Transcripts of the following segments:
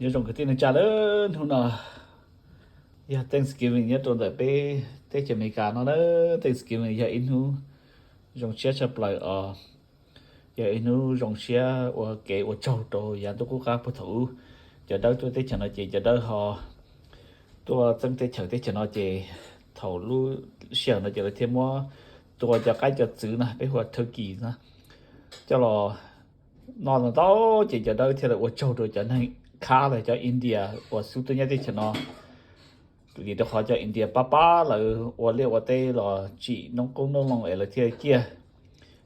Nyob zoo kwv tij neej tsa, hnub no yog Thanksgiving nyob rau ntawm peb teb chaws Amelikas no na. Thanksgiving yog ib hnub zoo siab tshaj plaws os, yog ib hnub zoo siab ua kev ua tsaug rau yav ntuj qub qab puag thaum ub cov dawb tuaj teb chaws no ces cov dawb ho tuaj txeeb teb chaws, teb chaws no ces thaum lub sij hawm no ces lawv thiaj muab tua cov qaib cov txwv na, peb hu ua turkey na, coj los noj ntau ntau ces cov dawb thiaj li ua tsaug rau cov neeg khab los cov India uas xub tuaj nyob teb chaws no. Vim rau qhov cov India pab pab lawv ua liaj ua teb los tsim noob qoob noob loo es lawv thiaj ciaj.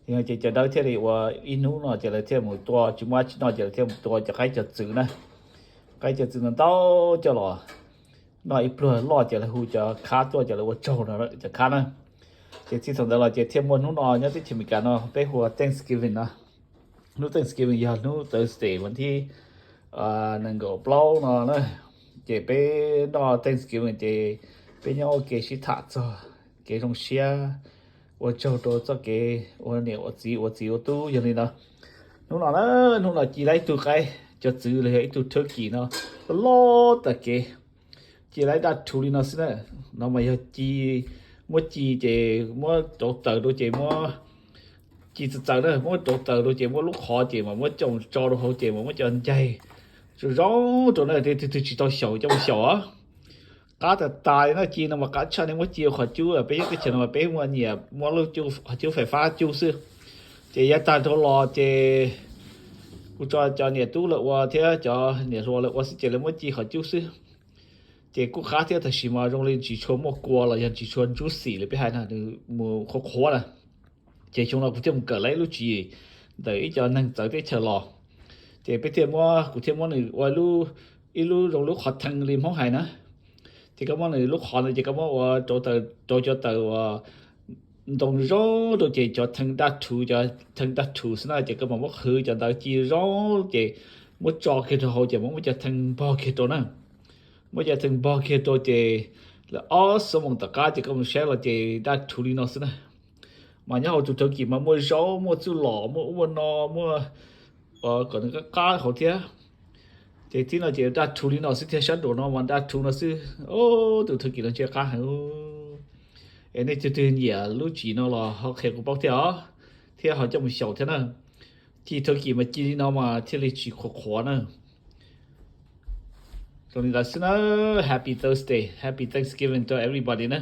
Ces cov dawb thiaj li ua ib hnub no ces lawv thiaj mus tua, tsis muaj dab tsi noj ces lawv thiaj mus tua cov qaib cov txwv na. Qaib cov txwv ntau ntau coj los noj ib pluag loj ces lawv hu cov khab tuaj ces lawv ua tsaug no cov khab na. Ces txij thaum ntawd los ces thiaj muaj hnub no nyob teb chaws Amelikas no peb hu ua Thanksgiving no. Hnub Thanksgiving yog hnub Thursday vas thib nees nkaum plaub no na. Ces peb noj Thanksgiving ces peb nyob ua ke sib tham txog kev zoo siab ua tsaug rau txoj kev ua niam ua txiv ua txiv ua tub. Yog li no, hnub no na, hnub no ci lawv ib tug qaib cov txwv los yog ib tug turkey no loj tas kev, ci lawv daj rhuv li no xwb na. No mas yog ci, muab ci ces muab rauv taws rau ces muab ci txawv txawv na, muab rauv taws rau ces muab lub qhov ces mas muab coj tso rau hauv ces mas muab cov ncaig zoo zoo rau na, twg twg tsis tau xyaum coj mus xyaum os. Qab tas tas li no, ci no mas qab tshaj, nej muab ci qhov cub, peb nyob teb chaws no mas peb muaj nyiam muab lub qhov cub fais fab cub xwb. Ces yav tag dhau los ces kuv tso cov niam tub lawv ua thiab cov niam hluas lawv ua xwb ces lawv muab ci qhov cub xwb. Ces kuj qab thiab, tab sis mas zoo li tsis tshua muaj kua los yog tsis tshua juicy li peb hais na, nws mus qhuav qhuav na. Ces xyoo no kuv thiaj mus kawm lawv ib lub tswv yim ntawm ib co neeg txawv teb chaws los, ces peb thiaj muab, kuv thiaj muab nws ua ib lub zoo lub qhov thee li Hmoob hais na. Ces koj muab nws lub qhov ntawd ces koj muab ua rauv cov taws uas ntoo zoo rau ces cov thee daj rhuv, cov thee daj rhuv xwb na, ces koj mam muab qhwv cov ntawd ci zoo ces muab tso kiag rau hauv ces mam muab cov thee npog kiag rau na. Muab cov thee npog kiag rau ces lawv ob xuab moos tom qab ces koj mus saib los ces daj rhuv li no xwb na. Mas nyob hauv tus turkey mas muaj zaub, muaj txuj lom, muaj ub muaj no, muaj kom nws qab qab hauv thiab. Ces tib no ces daj rhuv li no xwb thiab, sab nraum no mas daj rhuv no xwb. Tus turkey no ntse qab heev. Es nej twg twg nyiam lub tswv yim no los ho qhia kuv paub thiab os, thiab ho coj mus xyaum thiab na. Ci turkey mas ci li no mas thiaj li tsis qhuav qhuav na. Zoo li ntawd xwb na. Happy Thursday, happy Thanksgiving to everybody na.